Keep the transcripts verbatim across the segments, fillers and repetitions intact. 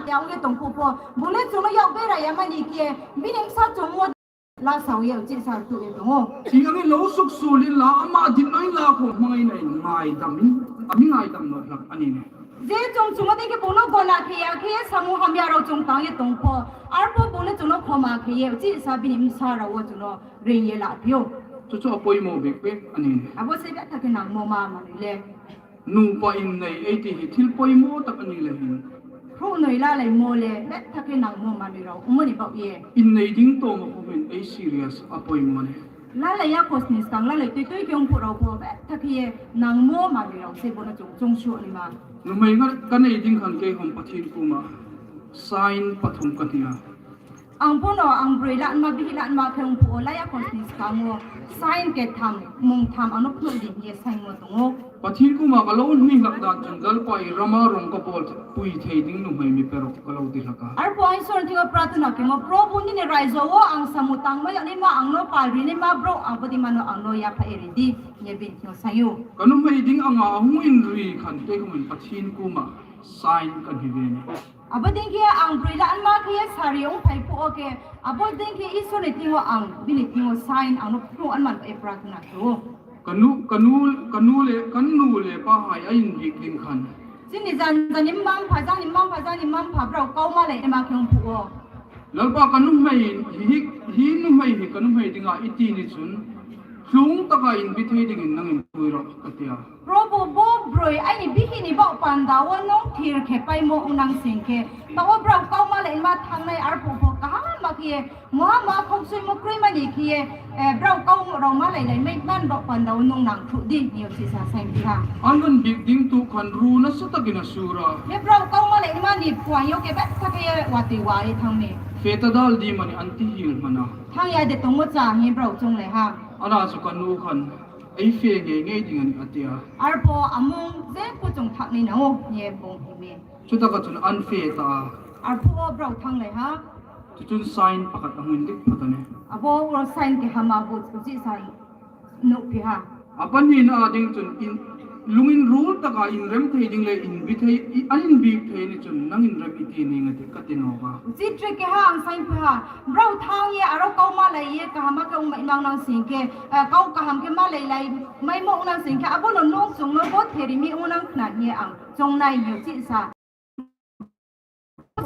Khe ang ye tong pho pho. Bole chwngno yak bera ya mani khe bini bwsa chwngno la sao ye uchi sa tu ye tongo. Chiyang lo suk sulin la ama din noi la kho mangai nai ngai dam. Ami ngai dam no lak ani ne. Je chwng chwngma de khe bono gona khe ya khe samu hamya rok chwng tang ye tong pho. Arpho bole chwngno khoma khe ye uchi sa bini bwsa rok wo chwngno ring ye la phio. Chuchu apoimo bek bek ani ne. Abo se bek thake nangmo ma mani le. Nupa in nei eiti hi thil poimo tak ani le hin. Khro noi la lai mo le bek thake nangmo mani rok umoni bak ye. In nei ding to mo ko hin ei serious apoimo ne. La lai ya kosni skang la lai tui tui khe ung pho rok pho bek thake ye nangmo mani rok se bono chwng chwng su ani ma. Numai ngar kanei ding khan khe hom pathin kuma. Sign pathum kania. Ang bono ang broi lanma bihi lanma khe wng phuo laya kosni skango sign ketham mung tham ano phunuk di hiye saimo tongo. Pathin kuma kalo hwnwi lakda chwng lalpai rama rong ka bol pui thei ding nuhai mi perok kalo di laka. Arphuo ang Isor thwigo pratuna khemo, Probhu nini raijo o ang samu tangma yakni ma ang no pal rini ma bro abodi mano ang no yapha eri di hiye bini thwigo sayo. Kanumhai ding anga ahung in ri khan tei hung in pathin kuma sign kan hi bene. Abo ding khe ang broi la anma khe sari ong phai phuo khe, abo ding khe Isor ni thingo ang bini thingo sign ang no phunuk anman e pratna khe o. Kanu, kanu, kanu le, kanu le pa hai ain bik ding khan. Chini jan jani mam pha jani mam pha jani mam pha brao kau ma le ma khe ong phuo. Lalpa kanumhai hi, hi numhai hi kanumhai dinga iti ni chun. Hlung taka in bithei ding in nang in pui rok katia. Probhu bo broi aini bihini bok panda o nung thir khe paimo unang sing khe. Tabo brao kauma le ma thangnai arphuh pho kaham ma khe moha ma khoksuimo kroi mani khe, eh, brao kau rao ma lai lai mai man bok panda o nung nang thu di ni o sisa sain kha. Angan bik ding tu khan ru na sa ta gina sura. Ye brao kauma le ma ni puan yo ke bet kha khe watui wa ye thang ni. Feta dal di mani anti hil mana. Thang ya de tongmo cha hi brao chung le ha. Ana sa kanu khan. Ai fe nge nge ding ani atia. Arphuh amung je kuchung thakni nao ye bong hime. Chuta ka chun an fe ta. Arphuh o brao thang lai ha. Chuchun sign pakat amun dik patane. Abo ro sign ke hama bo chuchi sai nuk phi ha. Apan ni na ding chun in lungin rul taka in rem thei ding le in bi thei i an in bi thei ni chun nang in rem iti ni ngati kati no ba. Uchi tre ke ha ang sign phi ha. Brao thang ye aro kau ma lai ye kaham ma khe ung mai mang nang sing khe, eh, kau kaham khe ma lai lai mai mo ung nang sing khe abo no nung chung no bo theri mi ung nang khna ye ang chong nai yo chi sa.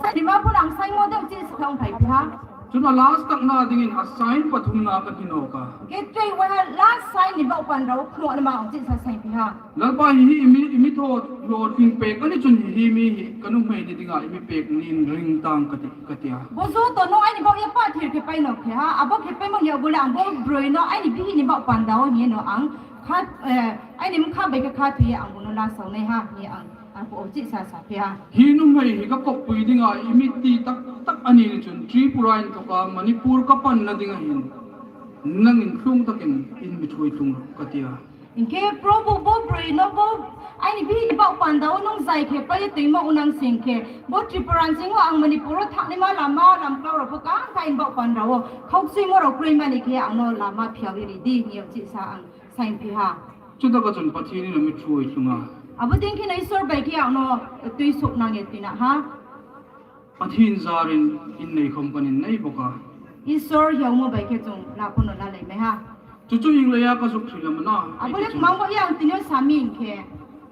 Sa ni ma pho ang sign mo de chi sa thang phai pha. Chuna last tak na ding in a sign pathum na ka hino ka. Ke tre wa last sign ni bok pan rao khno ma ung chi sa sign phi ha. Lalpa hi hi imi, imi tho lo ting pek ani chun hi hi mi hi kanumhai ni dinga imi pek nin ring tang kati, katia. Bo jo to no aini bok ya pa thir khe pai no khe ha, abo khe pai mo ya bole ang bo broi no aini bihi ni bok panda o ni no ang kha, eh, aini mkha bai khe kha thuye ang bono la sau nai ha ni ang, ang ko chi sa sa khe ha. Hi numhai hi ka kok pui dinga imi ti tak tak ani ni chun Tripura in thoka Manipur ka pan na dinga hin. Nang in thlung takin in mi thui thlung katia. Hinkhe Probhu bo broi no bo aini bihini bok panda o nung jai khe pai twi ma unang sing khe bo Tripura sing o ang Manipur o thangni ma lama lamklau rok kha kha in bok panda o khok sui mo rok kroi mani khe ang no lama phiya wi ri di ni chi sa ang sign phi ha. Chuta ka chun pathini no mi thui thunga. Abo ding khe no Isor bai khe ang no twi sok nang ye twi na ha. Pathin jarin in nei khom panin nei boka. Isor hiaumo bai khe chwng laphono lalai mai ha. Chuchu hinglaiya ka suk thwilam na. Abole khmang bo yang tini sami hinkhe.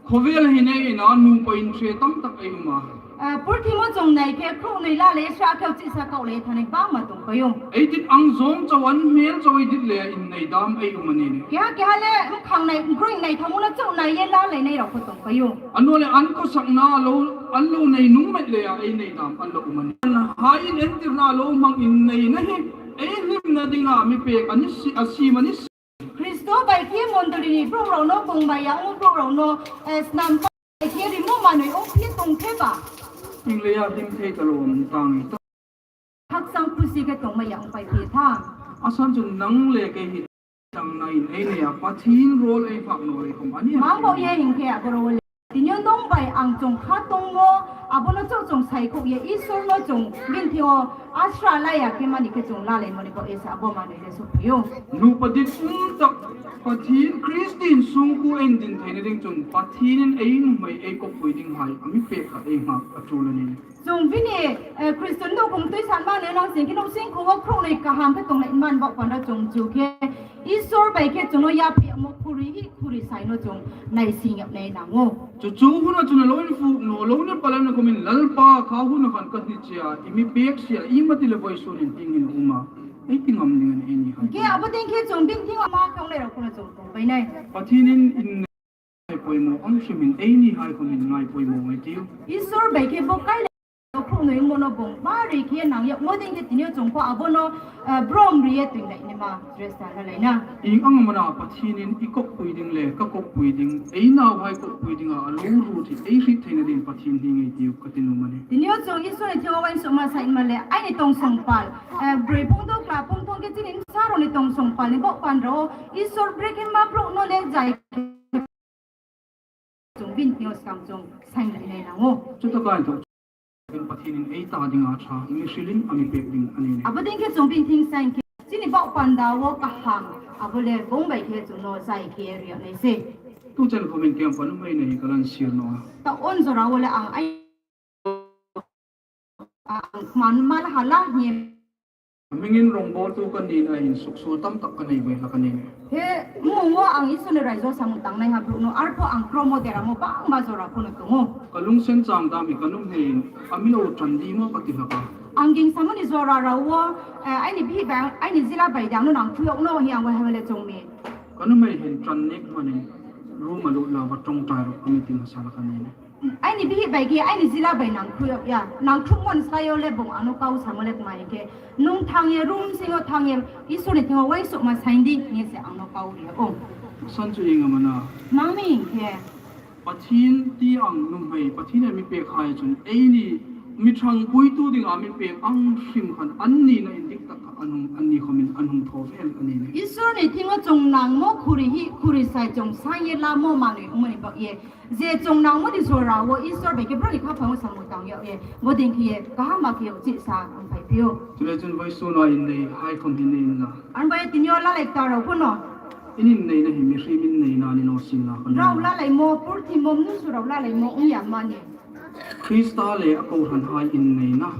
Khovel hinai ina nupa in thre tam tak ai uma. Ah, purthimo chwng nai khe khuk nui lalai sra khe chisa kok lai thani bangma tong payo. Ei dit ang jong chawan mel chawai dit le in nei dam ai umani ne. Keha keha le mkhang nai, mkroi nai thamuna chwng nai ye lalai nai rok tong payo. Ano le an ko sakna lo, an lo nei nung met le ya, ei nei dam, an lo umani. Hai in entir na lo mang in nei na hi, ei lim na ding na mi pek ani si, asi mani si. Kristo bai khe mondoli ni brouh rok no bung bai ya, o brouh rok no, eh, snam bai khe rimo manoi o phi tong khe ba. Ingle ya dim thei ta lo um tang. Khakchang khusi khe tongma ya wngpai phi tha. Asal chwng nang le khe hi tang nai nai ne ya pathin rol ei phak no rei khum ani. Mang bo ye hing khe aboro le. Tini o nong bai ang chong kha tongmo, Abono chwng chwng saikhuk ye Isorno chwng bini thio asra laiya khe mani khe chwng lalaimani bo esa abo manwi le sokphio. Nupadik wngtak Pathin Khristin sungku en din thainai ding chwng Pathin ei numai ei kokpui ding hai ami pekha ei hak achulani. Chwng bini, eh, Khriston nokong twi sanmani nang sing kheno singkhugo khrognwi kaham khe tonglai man bok panda chwng chu khe Isor bai khe chwngno yapri amo khuri hi khuri saino chwng naising yapnai nango. Chuchu huna chuna loini fu no loini palan no kumin lalpa kha huna khan ka hichia imi pek sia ima tile bai so nin tingin uma. Ei tingam ningen eni hai. Ke abo ding khe chwng bini thing ma khang le rok kono chwng tong bai nai. Pathinin in ngai poimo ang simin eini hai kumin ngai poimo ngai tiu. Isor bai khe bo kai Khruhnwi wngmano bung bari khe nang yak modeng khe tini o chwng pho abono, eh, brom riye twinglai nima dress ta lalai na. Ing ang mana Pathinin i kok puiding le ka kok puiding ei nau hai kok puiding a alu ru thi ei hrik thaina din Pathin hingai tiu ka tinu mani. Tini o chwng Isor ni thio wain suma sai ma le aini tong song pal, eh, broi phung do kla phung thong khe chini sa ro ni tong song pal ni bok pan ro Isor brekhe ma bro no le jai. Chwng bini thing o swkang chwng sainglai nai nango. Chuto kai to. Bin Pathinin ei ta ding a tha, mi shilin ami pek ding ani ne. Abo ding khe chwng bini thing sain khe chini bok panda o kaham abo le bong bai khe chwng no chai khe riya nai se. Tu chal khomin kem panu mai nai kalan sir no. Ta on jora o le ang ai Ang man mal hala him. Mingin rong bol tu kan ni na hin suksu tam tak kan ni bai la kan ni. He, mo wo ang Isor ni raijo samung tang nai ha bru no arpho ang kromo dera mo bang ma jora phone tungo. Kalung sen chang dami kanum hin amino chandi mo pati haka. Ang ging samani jora rao, eh, aini bihi bai, aini jila bai dang no nang thuyok no hi ang wai hamale chong mi. Kanum mai hin chan nik mani ru malu la ba tong tai ro ami tin sa la kan ni. Aini bihik bai khe aini jila bai nangkhruyok ya, nangkhrukmani slai o le bung ano kau samo le tma hinkhe, nwng thang ye room singo thang ye Isor ni thingo uaisukma sain di hinwi se ano kau ri ya o. Sanchu inga mana. Mangmi hinkhe. Pathin ti ang nung hai, Pathin ami pe khai chun, eini mithang puitu ding ami pe ang shim khan anni na indik tak anung anni khomin anung tho fel ani ne. Isor ni thingo chwng nangmo khuri hi, khuri sai chwng sang ye lamo manwi umani bak ye. Je chwng nangmani jora o Isor bai khe broni khapang o samung tang yag ye, bo ding khe kaham ma khe uchih sa ang phai phio. Chule chun bai suna in nei hai khom hin nei na. Ang bai tini o lalai ta rok phano. Ini nei na hi mi hri min nei na ni no sin na. Rau lalai mo purthi mo mnusu rau lalai mo ung ya mani. Krista le a ko han hai in nei na.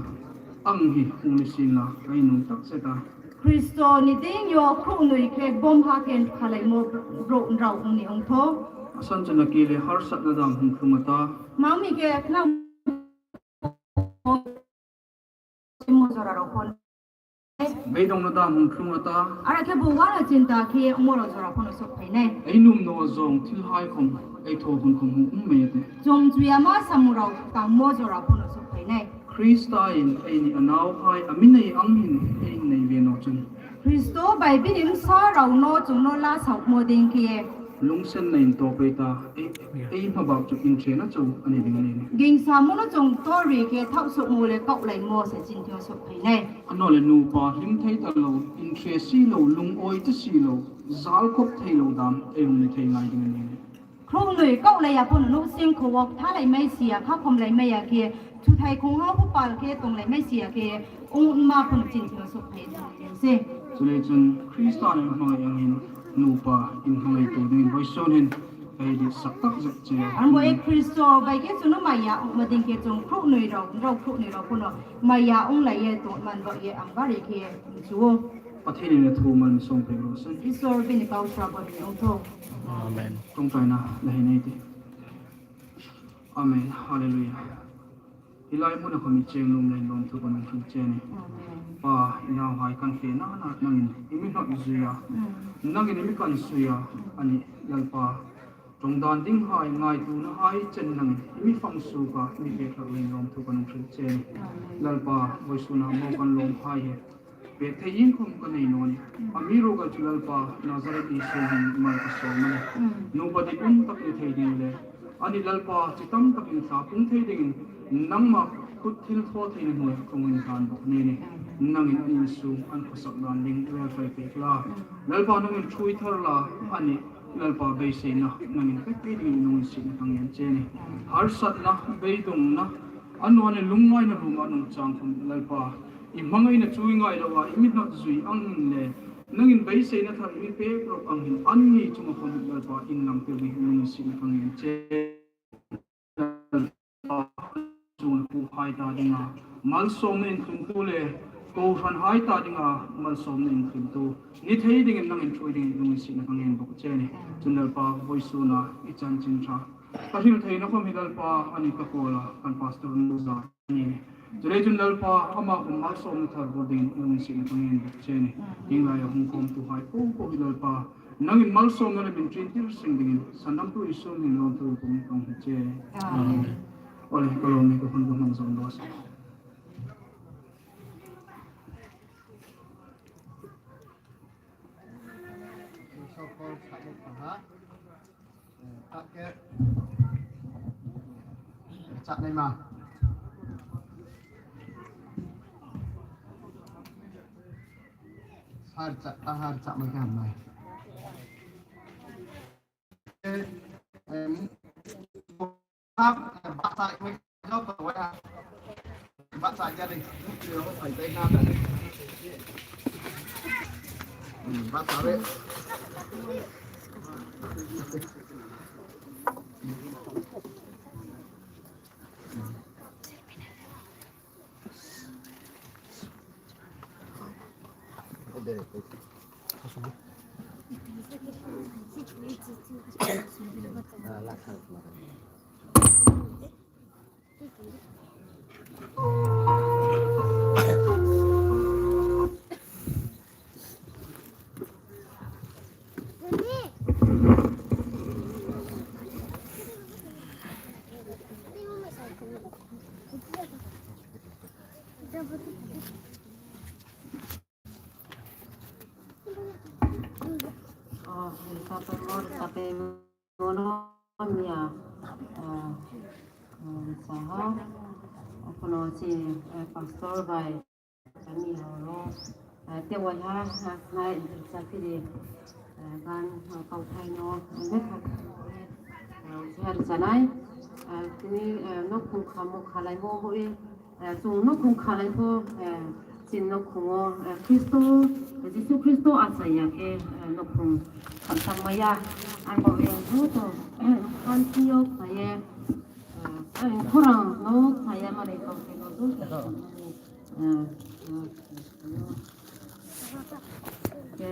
Ang hi ung ni sin na kai nung tak se ta. Khristo ni ding yo khruh nui khe bom ha khe khalai mo bro rau ung ni ung tho. Asan chana ki le har sat na dam hung khung ta. Mami khe khna mo jora rok phon. Beidong no da mung khung ata. Ara khe bo wara chinta khe moro jora phano sok phainai. Ei num no jong thil hai khom, ei tho khum khum hum um me te. Chong chuya ma samurao ta mo jora phano sok phainai. Krista in ei ni anao hai, ami nei ang hin ei nei ve no chun. Kristo bai bini msa rao no chwng no la sauk mo ding khe. Lungsen nain topei ta, ei, ei ma bak chu inche na chu ani ding ani ne. Ging samo no chwng tor ri khe thau sok mo le kau lai mo se chin thio sok phainai. Ano le nu pa hlim thei ta lo, inche si lo, lung oi ta si lo, zal khop thei lo dam, ei hung ni thei ngai ding ani ne. Khrum nui kau lai ya phun nuk sing kho wok tha lai mai sia kha khom lai mai ya khe, chu thai khong ha phu pal khe tong lai mai sia khe, ung ma phun chin thio sok phainai. Se. Chule chun Krista ni hmangai angin nupa in hmangai tu ding boison hin ai di sak tak zek che. Ang bo ek Kristo bai khe chunu maya ung ma ding khe chung khruh nui rok, rok khruh nui rok kuno maya ung lai ye tong man bo ye ang bari khe chuo. Pathini ne thu man song pe ro sen. Isor bini kau sa bo ni ung tho. Amen. Tong tai na lai nei ti. Amen. Hallelujah. Hilai muna kami cheng lum lai lom thu ban thang cheni. Amen. Pa, inau hai kan ke na na nangin imi hak zuya. Amen. Nangin imi kan suya. Ani lalpa. Tongdan ding hai ngai tu na hai chen nangin imi fang su ka imi ke thak lai lom thu ban thang cheni. Amen. Lalpa, boisuna mo kan lom hai he. Pek thei yin khum ka nei noni. Ami roga chu lalpa Nazareth Isu hin mai ka so mane. Mm. Nupa di un tak ni thei ding le. Ani lalpa chitam tak in sa pung thei ding in nangma khut thil tho thei ni hoi khum in kan bok ne ne. Mm. Nang in ani su an khosak dan ding rel fai pek la. Mm. Lalpa nang in chui thar la ani lalpa bei se na nang in pek pek ding in nung in si na kang yan che ne. Mm. Har sat na bei dong na Ano ani lungnaina ruma nung chang khum Lalpa. Imang aina chui ngai rawa, imi no jui ang le. Nangin bai sei na thar imi pe pro ang hin anni chuma khum Lalpa in lang pe ni nung si na kang yin che. Chung ku hai ta dinga. Mal som in tung tu le. Ko han hai ta dinga. Mal som in tung tu. Ni thei dingin nangin chui dingin nung si na kang yin bok che ni. Chun Lalpa boi su na i chan chin cha. Ka thil theina khawm hi Lalpa ani ka kawla kan pastor nu za ni. Chulei chun Lalpa ama khawm malsawmna thar bur ding nung sina ka ngen buk che ni. Ning lai hung khawm tu hai po po hi Lalpa nangin malsawmna le min chin tir sing dingin sanam tu Isu min lawm tu kong kong hi che. Amen. Ole ka lawm ni ka hun ka mang zong dos. Isor kol sakni tongha. Takke. Chaknai ma. Sar chak, ta har chak mai kam mai. Em, Oh, tato mor tape mono mia, eh, eh, saha, apono si, eh, pastor bai, kami horo, eh, tewai ha, ha, ha, sa phiri, eh, gan, eh, kauthai no, eh, bekha, eh, sar sanai, eh, tini, eh, nok khung khamo khalai mo hoi, Eh, chwng nukhung khalai pho, eh, chini nukhungo, eh, Khristo, Jisu Khristo achai ya khe, eh, nukhung khamsang maya. Ang bo yang joto, eh, phan siyok khaye, eh, ang khorang no khaya mani kok khe no joto, eh, eh, Khe,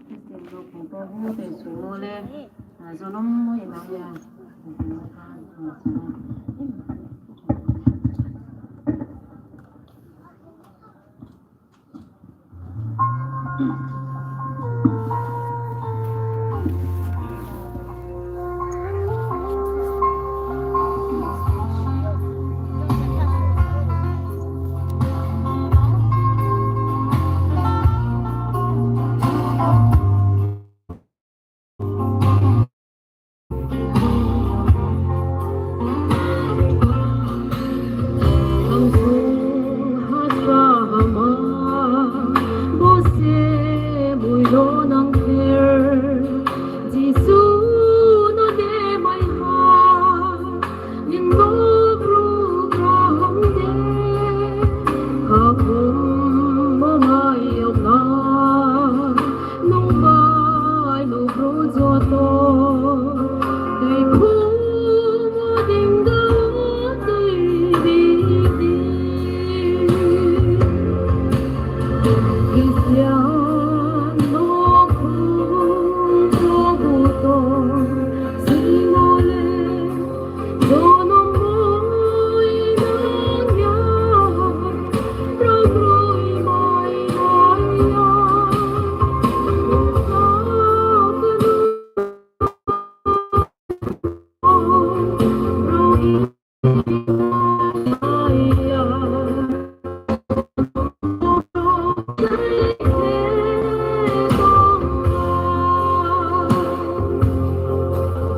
Khristian rok khe bo tei chwngno le, ah, jonom wngwi manya.